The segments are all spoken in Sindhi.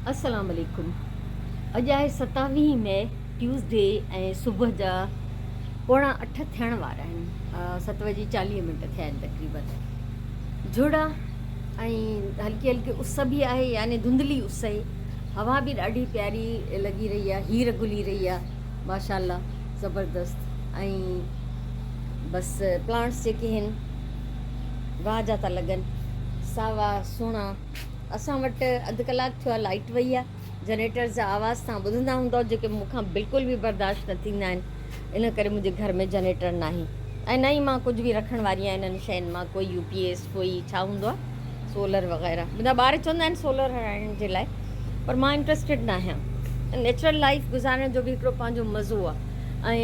السلام عليڪم اڄ آهي ستاويهه مئي ٽيوزڊي ۽ صبح جا پوڻا اٺ ٿيڻ وارا آهن ست وڄي چاليهه منٽ ٿيا آهن تقريبن جھڙ ۽ هلڪي هلڪي اس به آهي يعني ڌنڌلي اس آهي هوا به ڏاڍي پياري لڳي رهي آهي هير گهلي رهي آهي ماشاء الله زبردست ۽ بس پلانٽس جيڪي آهن واهه جا ٿا لڳن ساوا سهڻا اسان وٽ اڌ ڪلاڪ ٿيو آهي لائٽ وئي آهي جنريٽر جا آواز توهان ٻڌندا هوندؤ جيڪي مون کان بلڪل به برداشت نه ٿيندا آهن ان ڪري منهنجي گهر ۾ جنريٽر ناهي ۽ نه ئي مان ڪجهه به رکڻ واري آهيان انهن شين مان ڪوئي يو پي ايس ڪوئي ڇا هوندو آهي سولر وغيره منهنجا ٻار چوندا آهن سولر هڻائڻ جي لاء پر مان انٽرسٽيڊ نه آهيان نيچرل لائف گذارڻ جو به هڪڙو پنهنجو مزو آهي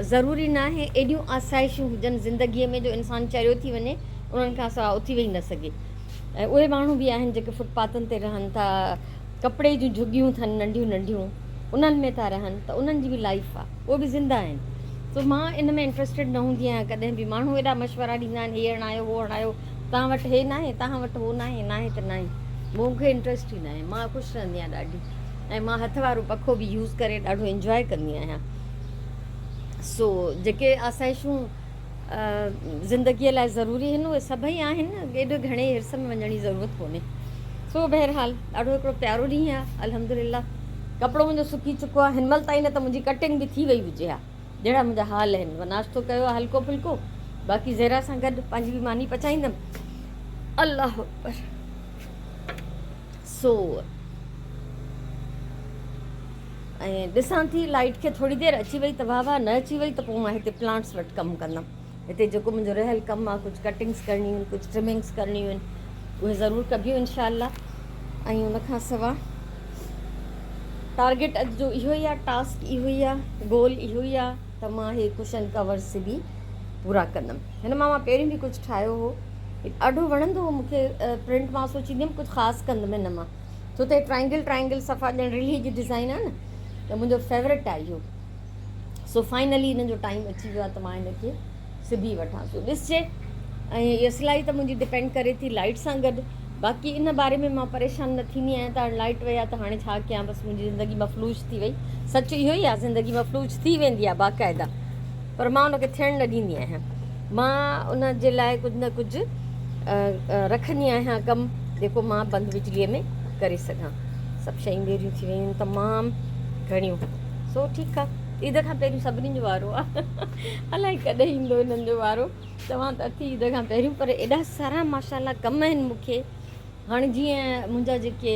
۽ ضروري ناهي ايڏيون آسائشون هجن زندگيء ۾ جو انسان چريو ٿي وڃي انهن کان سواء اٿي ويهي نه سگهي ۽ اهي ماڻهو به آهن جيڪي فٽ پاٿن تي رهن ٿا ڪپڙي جون جهڳيون اٿن ننڍيون ننڍيون انهن ۾ ٿا رهن ته انهن جي به لائف آهي اهي به زنده آهن سو مان ان ۾ انٽرسٽيڊ نه هوندي آهيان ڪڏهن به ماڻهو ايڏا مشورا ڏيندا آهن هي هڻايو هو هڻايو توهان وٽ هي ناهي توهان وٽ هو ناهي ناهي ته ناهي مون کي انٽرسٽ ئي ناهي مان خوش رهندي آهيان ڏاڍي ۽ مان هٿ وارو پکو به يوز ڪري ڏاڍو انجواء ڪندي آهيان سو جيڪي آسائشون زندگيء لاء ضروري آهن اهي سڀئي آهن ايڏو گهڻي حرص ۾ وڃڻ جي ضرورت ڪونهي سو بهرحال ڏاڍو هڪڙو پيارو ڏينهن آهي الحمدلله ڪپڙو منهنجو سڪي چڪو آهي هن مهل تائين نه ته منهنجي ڪٽنگ به ٿي وئي هجي ها جهڙا منهنجا حال آهن ناشتو ڪيو آهي هلڪو ڦلڪو باقي زهرا سان گڏ پنهنجي به ماني پچائيندم الله اڪبر سو ۽ ڏسان ٿي لائيٽ کي ٿوري دير اچي وئي ته واهه واهه نه اچي وئي ته پوء مان هتي پلانٽس وٽ ڪم ڪندم هتي جيڪو منهنجو رهيل ڪم آهي ڪجهه ڪٽنگس ڪرڻيون آهن ڪجهه ٽرمنگس ڪرڻيون آهن اهي ضرور ڪبيون انشاء الله ۽ ان کان سوا ٽارگيٽ اڄ جو اهو ئي آهي ٽاسڪ اهو ئي آهي گول اهو ئي آهي ته مان هي ڪشن ڪورس به پورا ڪندم هن مان مان پهريون به ڪجهه ٺاهيو هو ڏاڍو وڻندو هو مونکي پرنٽ مان سوچيندي هيم ڪجهه خاص ڪندم هن مان ڇو ته ٽرائنگل ٽرائنگل صفا ڄڻ رلهي جي ڊزائين آهي نه ته منهنجو فيورٽ آهي اهو سو فائنلي هن جو ٽائيم اچي ويو آهي ته مان هن کي سبي وٺان سو ڏسجي ۽ اها سلائي ته منهنجي ڊپينڊ ڪري ٿي لائٽ سان گڏ باقي ان باري ۾ مان پريشان نه ٿيندي آهيان ته هاڻي لائٽ وئي آهي ته هاڻي ڇا ڪيان بس منهنجي زندگي مفلوج ٿي وئي سچ اهو ئي آهي زندگي مفلوج ٿي ويندي آهي باقاعده پر مان ان کي ٿيڻ نه ڏيندي آهيان مان ان جي لاء ڪجهه نه ڪجهه رکندي آهيان ڪم جيڪو مان بند بجليء ۾ ڪري سگهان. سڀ شيون ڳيريون ٿي ويون آهن تمام گهڻيون سو ٺيڪ آهي عيد کان پهريون سڀني جو وارو آهي الائي ڪڏهن ايندو هنن جو وارو چوان ته اٿي عيد کان پهريون پر ايڏا سارا ماشاء الله ڪم آهن مون کي هاڻي جيئن منهنجا جيڪي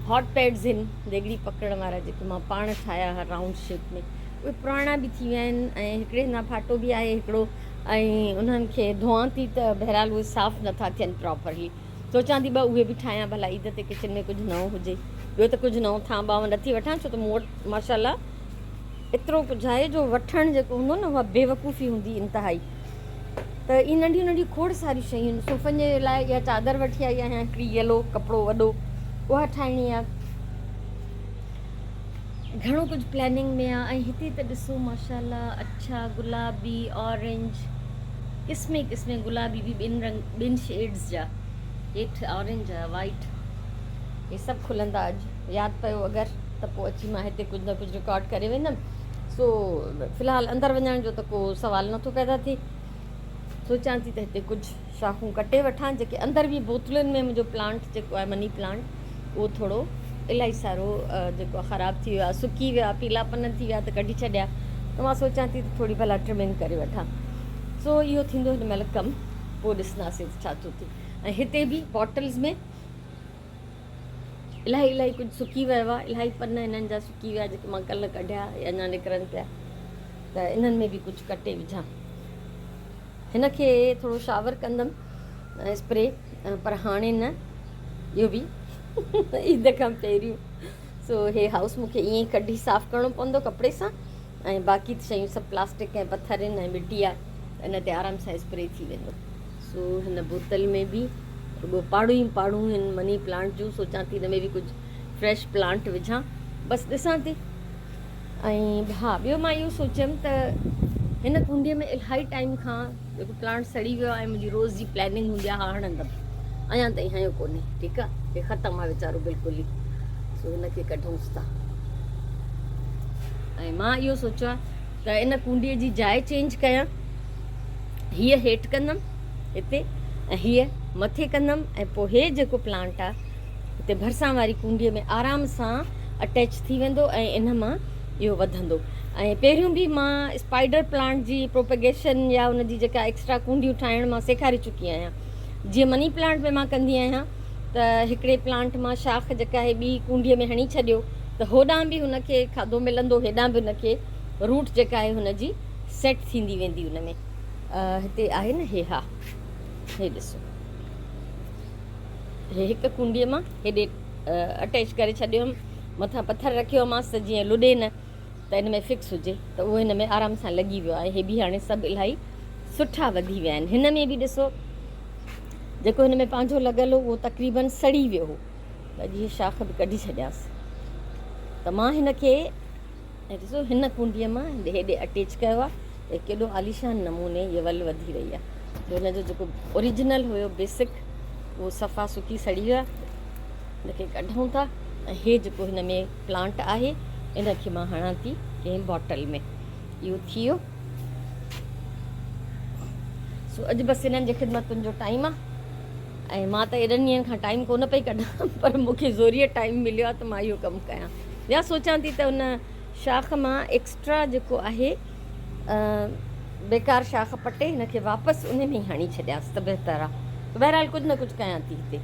هاٽ پيڊز آهن ديڳڙي پڪڙڻ وارا جيڪي مان پاڻ ٺاهيا هئا رائونڊ شيپ ۾ اهي پراڻا به ٿي ويا آهن ۽ هڪڙي هنڌان ڦاٽو به آهي هڪڙو ۽ انهن کي ڌوئان ٿي ته بهرحال اهي صاف نٿا ٿين پراپرلي سوچان ٿي ٻه اهي به ٺاهيان ڀلا عيد تي ڪچن ۾ ڪجهه نئون هجي ٻيو ته ڪجهه نئون ٿان ٻانهن نٿي وٺان ڇو ته مون وٽ ماشاء الله ايترو ڪجهه آهي جو وٺڻ جيڪو هوندو نه اها بيوقوفي هوندي انتهائي ته اهي ننڍيون ننڍيون کوڙ ساريون شيون آهن صوفن جي لاء اها چادر وٺي آئي آهيان هڪڙي يلو ڪپڙو وڏو اها ٺاهڻي آهي گهڻو ڪجهه پلاننگ ۾ آهي ۽ هتي ته ڏسو ماشاء الله اڇا گلابي اورينج قسمين قسمين گلابي به ٻن رنگ ٻن شيڊز جا هيٺ اورينج آهي وائيٽ هي سڀ کلندا اڄ ياد پيو اگر ته پوء اچي مان هتي ڪجهه نه ڪجهه رڪارڊ ڪري ويندم سو في الحال اندر وڃڻ جو ته ڪو سوال نٿو پيدا ٿئي. سوچيان ٿي ته هتي ڪجهه شاخون ڪٽي وٺان جيڪي اندر به بوتلن ۾ منهنجو پلانٽ جيڪو آهي مني پلانٽ اهو ٿورو الاهي سارو جيڪو آهي خراب ٿي ويو آهي سڪي ويو آهي پيلا پن ٿي ويا ته ڪڍي ڇڏيا ته مان سوچيان ٿي ته ٿوري ڀلا ٽرمنگ ڪري وٺان سو اهو ٿيندو هن مهل ڪم پوء ڏسنداسين ته ڇا ٿو ٿئي ۽ هتي به باٽلز ۾ الاهي الاهي ڪجهه سڪي ويو آهي الاهي پن هنن جا سڪي ويا جيڪي مان ڪلهه ڪڍيا اهي اڃا نڪرن پيا ته انهن ۾ به ڪجهه ڪٽي وجهان هن کي ٿورو شاور ڪندم اسپري پر هاڻي نه اهو به عيد کان پهريون سو هي هائوس مونکي ائين ئي ڪڍي صاف ڪرڻو پوندو ڪپڙي سان ۽ باقي شيون سڀ پلاسٽڪ ۽ پٿر آهن ۽ مٽي آهي ان تي آرام سان اسپري ٿي ويندو سو هن بوتل ۾ به رڳو پاڙون ئي پاڙون هن مني پلانٽ جون سوچان ٿي هن ۾ به ڪجهه فريش پلانٽ وجهان بس ڏسان ٿي ۽ ها ٻيو مان اهو سوچيم ته هن ڪونڊي ۾ الاهي ٽائيم کان جيڪو پلانٽ سڙي ويو آهي منهنجي روز جي پلاننگ هوندي آهي ها هڻندم اڃا تائين هنيو ڪونهي ٺيڪ آهي. هي ختم آ ويچارو بلڪل ئي سو هن کي ڪڍونس ٿا ۽ مان اهو سوچيو آ ته ان ڪونڊي جي جاء چينج ڪيان هيء هيٺ ڪندم هتي ۽ هيء مٿي ڪندم ۽ پوء هي جيڪو پلانٽ آ هتي ڀرسان واري ڪونڊي ۾ آرام سان اٽيچ ٿي ويندو ۽ ان مان اهو وڌندو ۽ پهريون به مان اسپائيڊر پلانٽ جي پروپيگيشن يا ان جي جيڪا ايڪسٽرا ڪونڊيون ٺاهڻ مان سيکاري چڪي آهيان جيئن مني پلانٽ ۾ مان ڪندي آهيان ته هڪڙي پلانٽ مان شاخ جيڪا آهي ٻي ڪونڊي ۾ هڻي ڇڏيو ته هوڏانهن به هن کي کاڌو ملندو هيڏانهن به هن کي روٽ جيڪا آهي هن جي سيٽ ٿيندي ويندي ان ۾ هتي آهي نه هي ها هي ڏسو هي هڪ ڪونڊي مان هيڏي اٽيچ ڪري ڇڏيو هيم مٿان پٿر رکيو هيمانس ته جيئن لڏي نه ته ان ۾ فڪس هجي ته اهو هن ۾ آرام سان لڳي ويو آهي هي به هاڻي سڀ الاهي سٺا وڌي ويا آهن هن ۾ به ڏسو جيڪو هن ۾ پنهنجو لڳل هو اهو تقريبن سڙي ويو هو ته اڄ هي شاخ به ڪڍي ڇڏيانس ته مان هن کي ۽ ڏسو هن ڪونڊيء مان هيڏي اٽيچ ڪيو آهي ته ڪيڏو عاليشان نموني هيء ول وڌي رهي آهي جو هن جو جيڪو اوريجنل هيو بيسڪ اهو صفا سڪي سڙي ويو آهي هن کي ڪڍون ٿا ۽ هي جيڪو هن ۾ پلانٽ آهي ان کي مان هڻان ٿي ڪنهن باٽل ۾ اهو ٿي ويو سو اڄ بس هنن جي خدمتن جو ٽائيم آهي ۽ مان ته ايڏن ڏينهن کان ٽائيم ڪونه پئي ڪڍان پر مون کي زوريء ٽائيم مليو آهي ته مان اهو ڪم ڪيان يا سوچان ٿي ته ان شاخ مان ايڪسٽرا جيڪو آهي بيڪار شاخ پٽي هن کي واپس ان ۾ ئي هڻي ڇڏيانس ته بهتر آهي. بهرحال ڪجهه نه ڪجهه ڪيان ٿي هتي.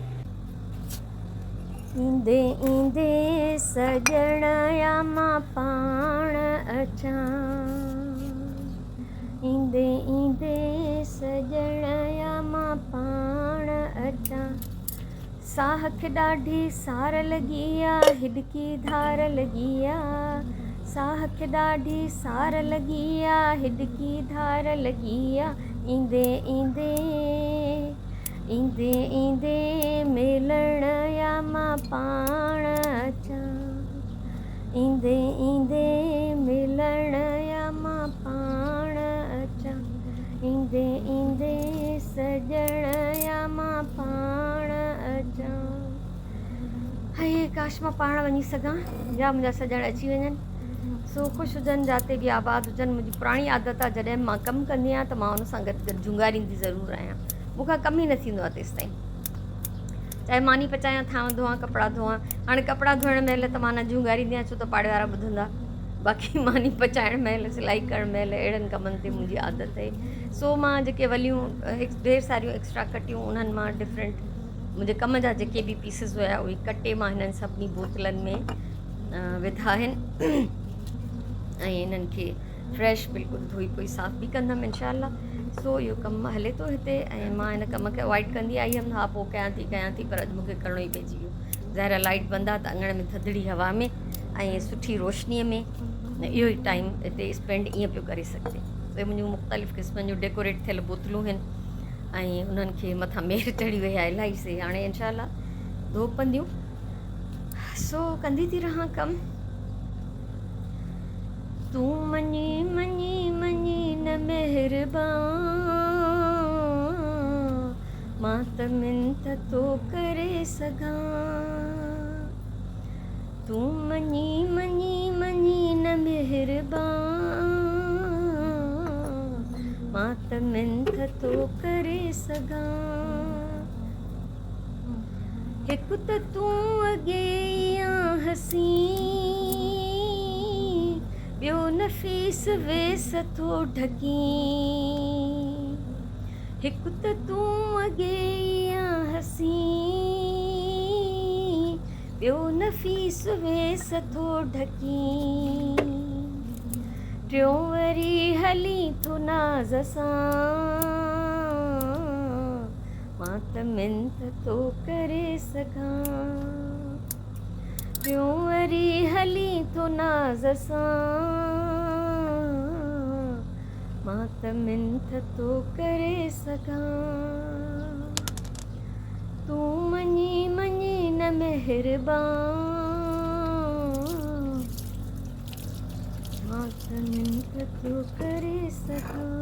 ايندي ايندي سڄڻ يا مان پاڻ اچان ايندي ايندي سڄڻ يا مان پاڻ اچان. ساهه کي ڏاڍي سار لڳي آ، هڏڪي ڌار لڳي آ. ساهه کي ڏاڍي سار لڳي آ، هڏڪي ڌار لڳي آ. ايندي ايندي ايندي ايندي ملڻ يا مان پاڻ اچان. ايندي ايندي ملڻ يا مان پاڻ اچان. ايندي ايندي سڄڻ يا مان پاڻ اچان. هي ڪاش مان پاڻ وڃي سگهان يا منهنجا سڄڻ اچي وڃن سو خوش هجن جاتي به آباد هجن منهنجي پراڻي عادت آهي جڏهن به مان ڪم ڪندي آهيان ته مان ان سان گڏ گڏ جهونگاريندي ضرور آهيان مون کان ڪم ئي نه ٿيندو آهي تيستائين چاهي ماني پچايان ٿانو ڌوئان ڪپڙا ڌوئان هاڻي ڪپڙا ڌوئڻ مهل ته مان نه جهونگاريندي آهيان ڇو ته پاڙي وارا ٻڌندا باقي ماني پچائڻ مهل سلائي ڪرڻ مهل اهڙن ڪمن تي منهنجي عادت آهي سو مان جيڪي وليون ڍير ساريون ايڪسٽرا ڪٽيون انهن مان ڊفرنٽ منهنجي ڪم جا جيڪي به پيسز هيا اهي ڪٽي مان هنن سڀني بوتلن ۾ وڌا آهن ۽ انهن کي فريش بلڪل ڌوئي پوئي صاف به ڪندم انشاء الله سو اهو ڪم هلي ٿو هتي ۽ مان هن ڪم کي اوائڊ ڪندي آئي هيم ها پوء ڪيان ٿي ڪيان ٿي پر اڄ مونکي ڪرڻو ئي پئجي ويو ظاهر آهي لائٽ بند آهي ته اڱڻ ۾ ٿڌڙي هوا ۾ ۽ سٺي روشنيء ۾ اهو ئي ٽائيم هتي اسپينڊ ائين پيو ڪري سگهجي اهي منهنجون مختلف قسمن جون ڊيڪوريٽ ٿيل بوتلون آهن ۽ انهن کي مٿان مير چڙهي وئي آهي الاهي سي هاڻي انشاء الله ڌوپنديون سو ڪندي ٿي رهان ڪم. تون مڃي مڃي مڃي نه مهربان مان ته منٿ ٿو ڪري سگهان تون مڃي مڃي مڃي نه مهربان مان ته منٿ ٿو ڪري سگهان هڪ ته تون اڳي ئي آن حسين، ٻيو نفيس ويس ٿو ڍڪين. هڪ ته تون اڳي ئي آن حسين، ٻيو نفيس ويس ٿو ڍڪين. ٽيون وري هلين ٿو ناز سان. مان ته منٿ ٿو ڪري سگهان. ٽيون وري هلين ٿو ناز سان. مان ته منٿ ٿو ڪري سگهان. تون مڃي مڃي نه مهربان. مان ته منٿ ٿو ڪري سگهان.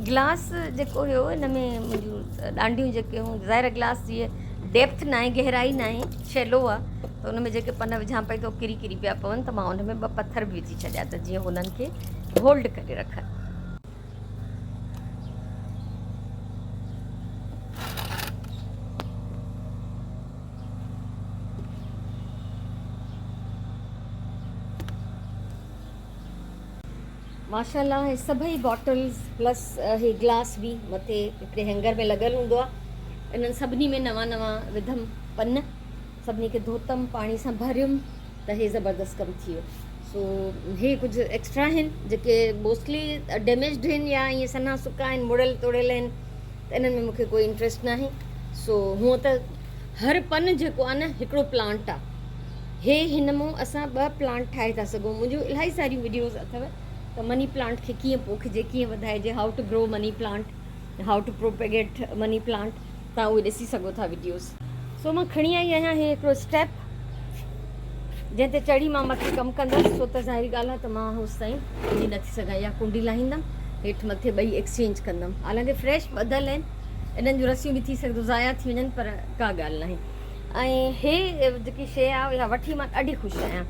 گلاس جيڪو هيو ان ۾ منهنجون ڏانڊيون جيڪي هيون ظاهر آهي گلاس جيئن ڊيپٿ ناهي گهرائي ناهي شيلو آ ته ان ۾ جيڪي پن وجهان پئي ته ڪري ڪري پيا پون ته مان ان ۾ ٻه پٿر به وجهي ڇڏيا ته جيئن انهن کي هولڊ ڪري رکن. ماشاء الله هي سڀئي باٽلز پلس هي گلاس به مٿي هڪڙي هينگر ۾ لڳل هوندو آهي انهن سڀني ۾ نوان نوان وڌم پن سڀني کي ڌوتم پاڻي سان ڀريم ته هي زبردست ڪم ٿي ويو سو هي ڪجهه ايڪسٽرا آهن جيڪي موسٽلي ڊيميجڊ آهن يا ائين سنها سڪا آهن مڙيل توڙيل آهن ته انهن ۾ مونکي ڪوئي انٽريسٽ ناهي سو هونء ته هر پن جيڪو آهي نه هڪڙو پلانٽ آهي هي هن مون اسان ٻه پلانٽ ٺاهي ٿا سگهون منهنجون الاهي ساريون وڊيوز اٿو ته مني پلانٽ کي ڪيئن پوکجي ڪيئن وڌائجي how to grow money plant how to propagate money plant تان اهي ڏسي سگهو ٿا وڊيوز. سو مان کڻي آئي آهيان هي هڪڙو اسٽيپ جنهن تي چڙهي مان مٿي ڪم ڪندس ڇو ته ظاهري ڳالهه آهي ته مان هوستائين پڄي نٿي سگهان يا ڪنڊي لاهيندم هيٺ مٿي ٻئي ايڪسچينج ڪندم حالانڪه فريش ٻڌل آهن انهن جون رسيون به ٿي سگهندو ضايع ٿي وڃن پر ڪا ڳالهه ناهي ۽ هي جيڪي شيء آهي اها وٺي مان ڏاڍي خوش آهيان.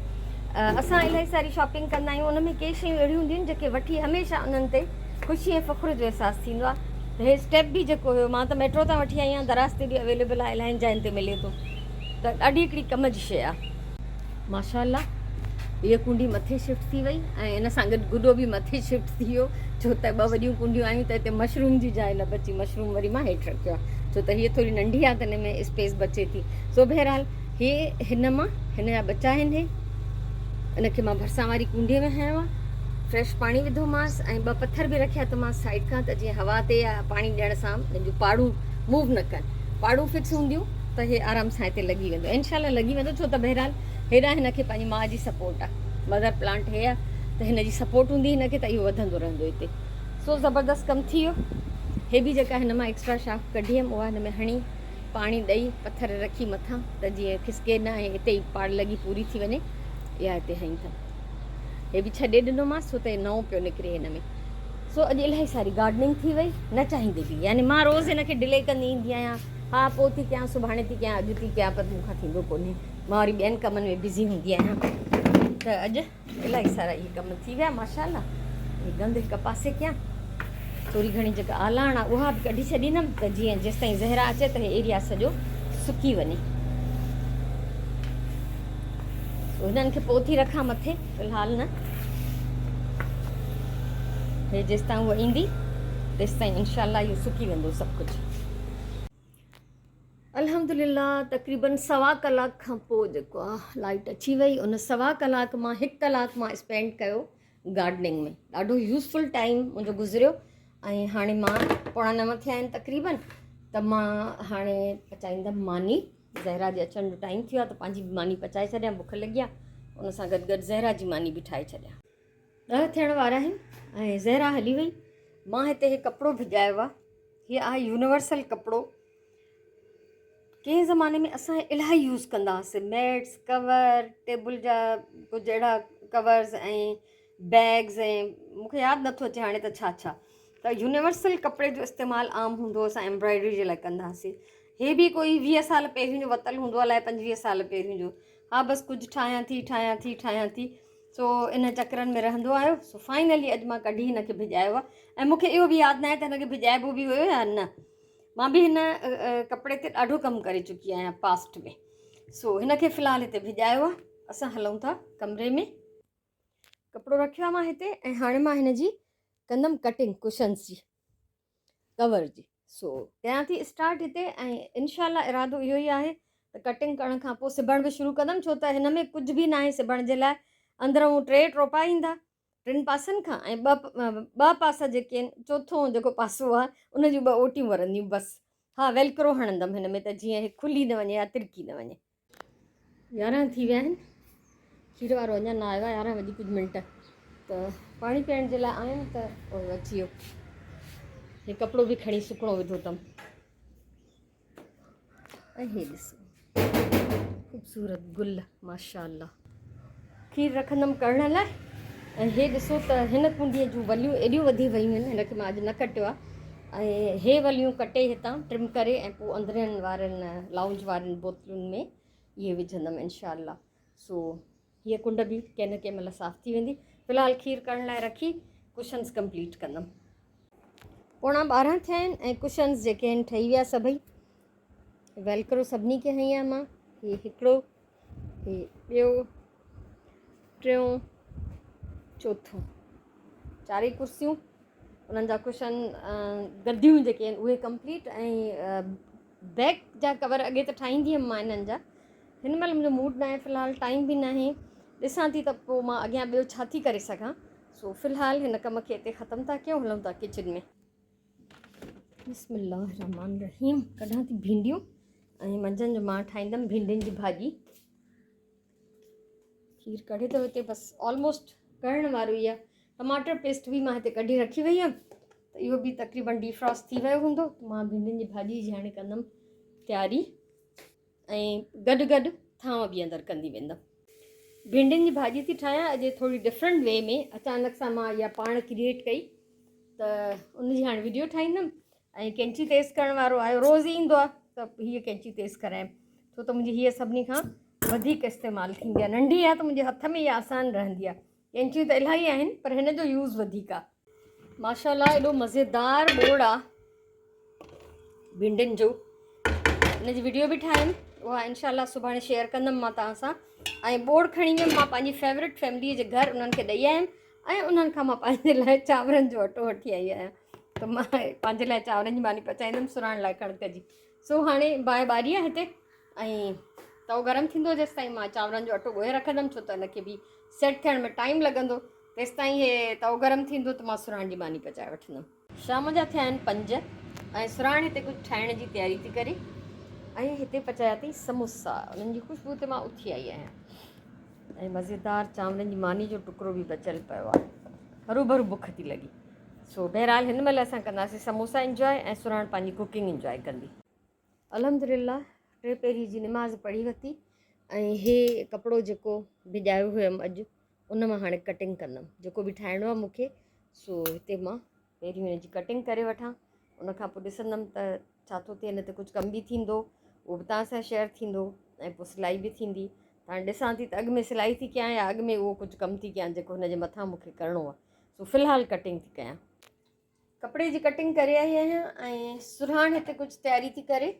اسان الاهي ساري شاپنگ ڪندا آهيون ان ۾ ڪي شيون اهڙيون هونديون آهن جيڪي وٺي هميشه انهن تي خوشي ۽ فخر جو احساس ٿيندو آهي ته هي اسٽيپ به جيڪو هيو مان ته ميٽرو تان وٺي آئي آهيان دراز تي به اويليبل آهي الاهين جاين تي ملي ٿو ته ڏاڍي هڪڙي ڪم جي شيء آهي. ماشاء الله هيء ڪونڊي مٿي شفٽ ٿي وئي ۽ ان سان گڏ گڏو به مٿي شفٽ ٿي ويو ڇو ته ٻه وڏيون ڪونڊيون آيون ته هتي مشروم جي جاء نه بچي مشروم وري مان هيٺ رکيو آهي ڇو ته هيء ٿوري ننڍي آهي ته هن ۾ اسپيس بچي ٿي سو بهرحال هي هن مان هن جا ٻچا آهن هي ان کي مان ڀرسان واري ڪونڊي ۾ هنيو آهي فريش پاڻي وڌومانس ۽ ٻه پٿر به رکيا اٿمانس سائيڊ کان ته جيئن هوا تي يا پاڻي ڏيڻ سان هن جون پاڙون موو نه ڪن پاڙون فڪس هونديون ته هي آرام سان هتي لڳي ويندو انشاء الله لڳي ويندو ڇو ته بهرحال هيڏانهن هن کي پنهنجي ماء جي سپورٽ آهي مدر پلانٽ هي آهي ته هن جي سپورٽ هوندي هن کي ته اهو وڌندو رهندو هتي سو زبردست ڪم ٿي ويو هي به جيڪا هن مان ايڪسٽرا شاخ ڪڍي هيم اها هن ۾ هڻي پاڻي ڏئي پٿر رکي مٿان ته جيئن کسڪي نه ۽ اتي ئي پاڙ لڳي پوري ٿي وڃي اها هتي هنئي اٿم هي به ڇڏي ڏنومانس ڇو ته نئون پيو نڪري هن ۾ سو اڄ الاهي ساري گارڊننگ ٿي وئي نه چاهيندي به يعني مان روز هن کي ڊلي ڪندي ايندي آهيان ها پوء ٿي ڪيان سڀاڻي ٿي ڪيان اڄ ٿي ڪيان پر مون کان ٿيندو ڪونهي مان وري ٻين ڪمن ۾ بزي هوندي آهيان ته اڄ الاهي سارا اهي ڪم ٿي ويا ماشاء الله هي گند هڪ پاسي ڪيان ٿوري گهڻي جيڪا آلاڻ آهي اها به ڪڍي ڇڏيندم ته جيئن جيستائين زهرا اچي ته هي ايريا سڄو سڪي وڃي هنن کي پوء ٿي رکان مٿي في الحال نه هي جيستائين هوء ايندي تيستائين انشاء الله اهو سڪي ويندو سڀ ڪجهه. الحمدلله تقريبن سوا ڪلاڪ کان پوء جيڪو آ لائٽ اچي وئي ان سوا ڪلاڪ مان هڪ ڪلاڪ مان اسپينڊ ڪيو گارڊننگ ۾ ڏاڍو يوزفل ٽائيم منهنجو گذريو ۽ هاڻي مان 8:45 ٿيا آهن تقريبن ته مان هاڻي پچائيندم ماني زهرا جي اچڻ جو ٽائيم ٿيو آهي ته پنهنجي به ماني پچائي ڇڏيان بک لڳي آهي ان سان گڏ گڏ زهرا جي ماني به ٺاهي ڇڏيان. 10 ٿيڻ وارا آهن ۽ زهرا هلي وئي مان هتي هي ڪپڙو ڀڄايو آهي هي آهي يونيورسل ڪپڙو ڪنهن زماني ۾ اسان الاهي يوز ڪندا هئاسين ميٽس ڪور ٽيبل جا ڪجهه اهڙا ڪورز ۽ بيگز ۽ مونکي ياد نٿو اچي هاڻي ته ڇا ڇا ته يونيورسل ڪپڙي جو استعمال عام هوندو هو اسان ايمبرائڊري جي لاء ڪندا هئاسين هي به ڪوئي 20 سال پهريون جو ورتل هوندو الائي 25 سال پهريون جو ها بس ڪجهه ٺاهيان ٿي ٺاهيان ٿي ٺاهيان ٿي سو ان چڪرن ۾ رهندو آيو سو فائنلي اڄ مان ڪڍي هن کي ڀڄايو آهي ۽ مونکي اهو به ياد ناهي ته هن کي ڀڄائبو به هيو يا نه مان به هن ڪپڙي تي ڏاڍو ڪم ڪري چڪي آهيان پاسٽ ۾ سو هن کي في الحال هتي ڀڄايو آهي اسان هلون ٿا ڪمري ۾ ڪپڙو رکيو آهي مان هتي ۽ هاڻي مان هن جي ڪندم ڪٽنگ ڪشنس جي ڪور جي سو ڪيان ٿي اسٽارٽ هتي ۽ انشاء الله ارادو اهو ئي آهي ته ڪٽنگ ڪرڻ کان پوء سبڻ به شروع ڪندم ڇو ته هن ۾ ڪجهه به ناهي سبڻ جي لاء اندرون ٽي ٽوپا ايندا ٽن پاسن کان ۽ ٻه ٻه پاسا جيڪي آهن چوٿون جيڪو پاسو آهي ان جون ٻه اوٽيون ورنديون بس ها ويلڪرو هڻندم هن ۾ ته جيئن هي کلي نه وڃي يا ترڪي نه وڃي 11 ٿي ويا آهن کير وارو اڃا نه آيو آهي 11 وڄي ڪجهه منٽ ته پاڻي پيئڻ جي لاء آيم ته اهو اچي ويو هي ڪپڙو به کڻي سڪڻو وڌو اٿم ۽ هي ڏسو خوبصورت گل ماشاء الله کير رکندم ڪرڻ لاء ۽ هي ڏسو ته هن ڪونڊيء جون وليون ايڏيون وڌي ويون آهن هن کي مان اڄ نه ڪٽيو آهي ۽ هي وليون ڪٽي هتان ٽرم ڪري ۽ پوء اندرين وارن لائونج وارين بوتلن ۾ اهي وجهندم انشاء الله. سو هيء ڪنڊ به ڪنهن نه ڪنهن مهل صاف ٿي ويندي. في الحال کير ڪرڻ لاء رکي ڪشنز ڪمپليٽ ڪندم. پوڻا 12 ٿيا آهن ۽ ڪشنز جيڪي آهن ٺهي ويا سڀئي. ويلڪرو سڀني کي هنئي آهي مان. هي هڪڙو، هي ٻيو، ٽيون، چوٿون، چارئي ڪرسيون، انهن جا ڪشن گديون جيڪي آهن اهي ڪمپليٽ ۽ بيڪ جا ڪور اڳي ته ٺاهيندي هيم مان انهن جا، هن مهل منهنجو موڊ ناهي في الحال ٽائيم به ناهي، ڏسان ٿي ته پوء مان اڳيان ٻيو ڇا ٿي ڪري سگهان. سو في الحال هن ڪم کي هتي ختم ٿا ڪيون، هلون ٿا ڪچن ۾. بسم الله الرحمن الرحيم. ڪڍان ٿي ڀينڊيون ۽ منجهند جو مان ٺاهيندم ڀينڊين جي ڀاڄي. کير ڪڙهي ٿو هتي، بس آلموسٽ ڪڙهڻ وارو ئي آهي. ٽماٽر پيسٽ به مان هتي ڪڍي رکي وئي آهي ته اهو به تقريبن ڊي فراسٽ ٿي ويو هوندو. ته مان ڀينڊين جي ڀاڄي جي هاڻي ڪندم تياري ۽ گڏ گڏ ٿانو به اندر ڪندي ويندم. ڀينڊين جي ڀاڄي ٿي ٺاهيان اڄ ٿوري ڊفرنٽ وي ۾، اچانڪ سان مان اها پاڻ ڪريئيٽ ڪئي ته ان جي هاڻي ويڊيو ٺاهيندم. ۽ قينچي تيز ڪرڻ وارو آيو، روز ئي ايندو آهي ته هيء قينچي تيز ڪرايم ڇو ته منهنجي هيء سڀني کان وڌيڪ استعمال ٿيندي آهي. ننڍي آهي ته منهنجي هٿ ۾ ئي آسان رهندي آهي. قينچيون ته الاهي آهن پر هن جو يوز وڌيڪ آهي. ماشاء الله ايڏو مزيدار ٻوڙ آ ڀينڊين جو، ان جي ويڊيو به ٺاهيم، اها انشاء الله سڀاڻي شيئر ڪندم مان توهان سان. ۽ ٻوڙ کڻي ويم مان پنهنجي فيورٽ فيملي جي گهر، انهن کي ڏئي آيم ۽ انهن کان مان پنهنجي لاء چانورن جو اٽو وٺي آئي آهيان ته مان پنهنجي لاء چانورن جي ماني پچائيندم سرهاڻ لاء ڪڻڪ جي. سو هاڻي باهه ٻاري آهي هتي ۽ تئو گرم ٿيندو جيستائين مان چانورن جو اٽو ڳوهي رکندم، ڇو ته ان کي به سيٽ ٿيڻ ۾ ٽائيم لڳندو. تيستائين هي تئو گرم ٿيندو ته مان سرهاڻ جي ماني پچائي وٺندم. شام جا ٿيا آهن 5 ۽ سرهاڻ هتي ڪجهه ٺاهڻ جي تياري ٿي ڪري ۽ هتي پچايا اٿئي سموسا، انهن جي خوشبو تي مان اٿي آئي آهيان ۽ مزيدار چانورن جي ماني جو ٽڪرو به بچيل پيو آهي، هروڀرو بک ٿي لڳي. سو بهرحال هن مهل اسان ڪنداسين سموسا انجواء ۽ سرهاڻ پنهنجي ڪوڪنگ انجواء ڪندي. الحمدلله ٽي پهري جي نماز پڙهي ورتي ۽ هي ڪپڙو جيڪو ڀڄايو هيم اڄ ان مان هاڻي ڪٽنگ ڪندم، جيڪو به ٺاهڻو آهي مون کي. سو هتي مان پهريون هن جي ڪٽنگ ڪري وٺان، ان کان پوء ڏسندم ته ڇا ٿو ٿئي، هن تي ڪجهه ڪم به ٿيندو اهو به توهان سان شيئر ٿيندو ۽ پوء سلائي به ٿيندي. ته هاڻي ڏسان ٿي ته اڳ ۾ سلائي ٿي ڪيان يا اڳ ۾ اهو ڪجهه ڪم ٿي ڪيان جيڪو هن جي مٿان مون کي ڪرڻو آهي. سو في الحال ڪٽنگ ٿي ڪيان. ڪپڙي جي ڪٽنگ ڪري آئي آهيان ۽ سرهاڻ هتي ڪجهه تياري ٿي ڪري.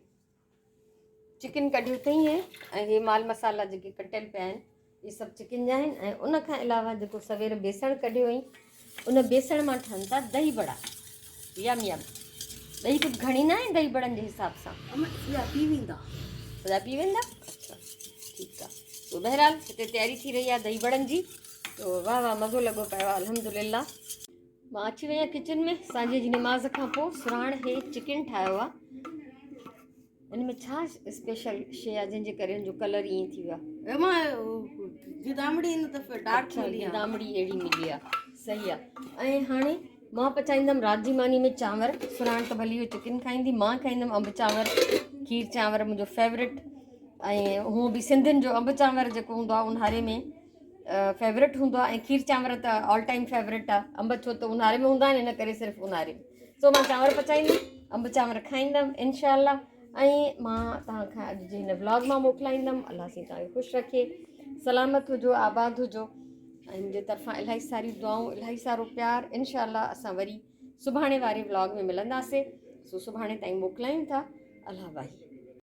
چڪن ڪڍيو اٿئي ۽ هي مال مسالا جيڪي ڪٽيل پيا آهن اهي سڀ چڪن جا آهن ۽ ان کان علاوه جيڪو سوير بيسڻ ڪڍيو هئي ان بيسڻ مان ٺهن ٿا دهي بڙا. يم يم. ڏهي ڪجهه گهڻي نه آهي دهي بڙن جي حساب سان. سڄا پي ويندا. سڄا پي ويندا؟ اڇا ٺيڪ آهي. تو بهرحال هتي تياري ٿي رهي آهي دهي بڙن جي. تو واهه واهه مزو لڳو پيو آهي الحمدلله. مان اچي وئي آهيان ڪچن ۾ سانجهي جي نماز کان پوء. سرهاڻ هي چڪن ٺاهيو آهي، ان ۾ ڇا اسپيشل شي آهي جنهن جي ڪري ان جو ڪلر ائين ٿي ويو آهي؟ اما گدامڙي هن دفعي ڊارڪ ملي آهي. گدامڙي اهڙي ملي آهي، صحيح آهي. ۽ هاڻي مان پچائيندم رات جي ماني ۾ چانور. سرهاڻ ته ڀلي اهو چڪن کائيندي، مان کائيندم انب چانور، کير چانور منهنجو فيورٽ. ۽ هونء به سنڌين جو انب چانور جيڪو هوندو آهي اونهاري ۾ فيورٽ هوندو آهي ۽ کير چانور ته آل ٽائيم فيورٽ آهي. انب ڇو ته اونهاري ۾ هوندا آهن ان ڪري صرف اونهاري ۾. سو مان چانور پچائيندم، انب چانور کائيندم انشاء الله. ۽ مان توهان کان اڄ جي هن ولاگ مان موڪلائيندم. الله سائين توهان کي خوش رکي، سلامت هجو، آباد هجو ۽ منهنجي طرفان الاهي ساريون دعائون، الاهي سارو پيار. انشاء الله اسان وري سڀاڻي واري ولاگ ۾ ملنداسين. سو سڀاڻي تائين موڪلايون ٿا. الله واهي.